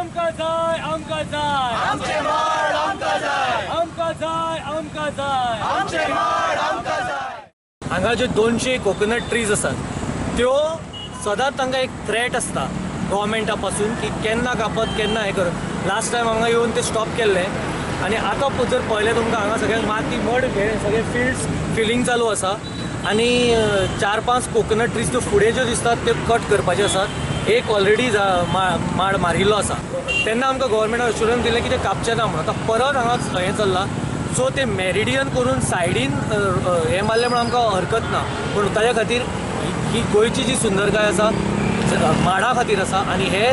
आमकां जाय, आमकां जाय आमचे माड, आमकां जाय, आमकां जाय, आमकां जाय आमचे माड, आमकां जाय. हांगा ज्यो 200 कोकोनट ट्रीज आसात त्यो सदांच तांकां एक थ्रेट आसता गव्हर्मेंटा पासून की केन्ना कापत केन्ना हें करत. लास्ट टायम हांगा येवन ते स्टॉप केल्ले आनी आतां जर पळयलें तुमकां हांगा सगळें माती मड सगळे फिल्ड्स फिलींग चालू आसा आनी 4-5 कोकोनट ट्रीज त्यो फुडें ज्यो दिसतात त्यो कट करपाचे आसात. एक ऑलरेडी माड मारिल्लो आसा. तेन्ना आमकां गव्हर्मेंटान अश्युरन्स दिलें की ते कापचे ना म्हणून. आतां परत हांगा हें चल्लां. सो ते मेरिडियन करून सायडीन हें मारलें म्हणून आमकां हरकत ना, पूण ताज्या खातीर ही गोंयची जी सुंदरकाय आसा माडा खातीर आसा आनी हे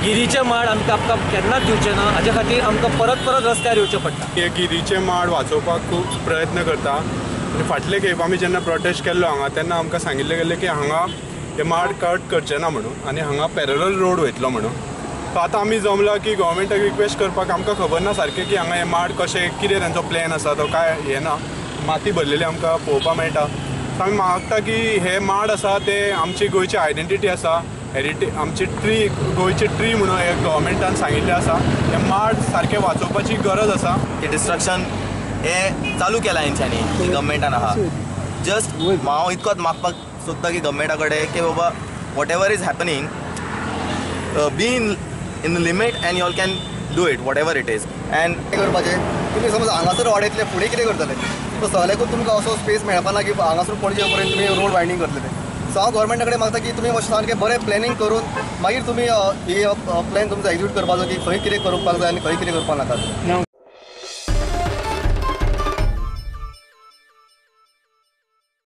गिरीचे माड आमकां आमकां केन्नाच दिवचे ना. हाजे खातीर आमकां परत परत रस्त्यार येवचें पडटा. हे गिरीचे माड वाचोवपाक खूब प्रयत्न करता आनी फाटले खेप आमी जेन्ना प्रोटेस्ट केल्लो हांगा तेन्ना आमकां सांगिल्लें गेल्लें की हांगा हे माड कट करचे ना म्हणून आनी हांगा पॅरलल रोड वयतलो म्हणून. सो आतां आमी जमला की गव्हर्मेंटाक रिक्वेस्ट करपाक. आमकां खबर ना सारकें की हांगा हे माड कशें कितें तांचो प्लॅन आसा तो काय हें ना, माती भरलेली आमकां पळोवपाक मेळटा. सो आमी मागता की हे माड आसा ते आमची गोंयची आयडेंटिटी आसा, हेरिटेज आमची ट्री, गोंयची ट्री म्हणून हे गव्हर्मेंटान सांगिल्लें आसा. हे माड सारकें वाचोवपाची गरज आसा. हे डिस्ट्रक्शन हे चालू केलां हेंच्यांनी गव्हर्मेंटान आहा. जस्ट हांव इतकोच मागपाक सोदता की गव्हर्मेंटा कडेन की बाबा whatever is happening be in the limit and you all can do it whatever it is. And करपाचें तुमी समज हांगासर वाडयतले फुडें कितें करतले? सो सगळ्याकूच तुमकां असो स्पेस मेळपा ना की हांगासर पणजे पर्यंत तुमी रोड वायंडींग करतले. सो हांव गव्हर्मेंटा कडेन मागता की तुमी मातशें सारकें बरें प्लॅनिंग करून मागीर तुमी ही प्लॅन तुमचो एक्जिक्यूट करपाचो की खंय कितें करपाक जाय आनी खंय कितें करपाक नाका.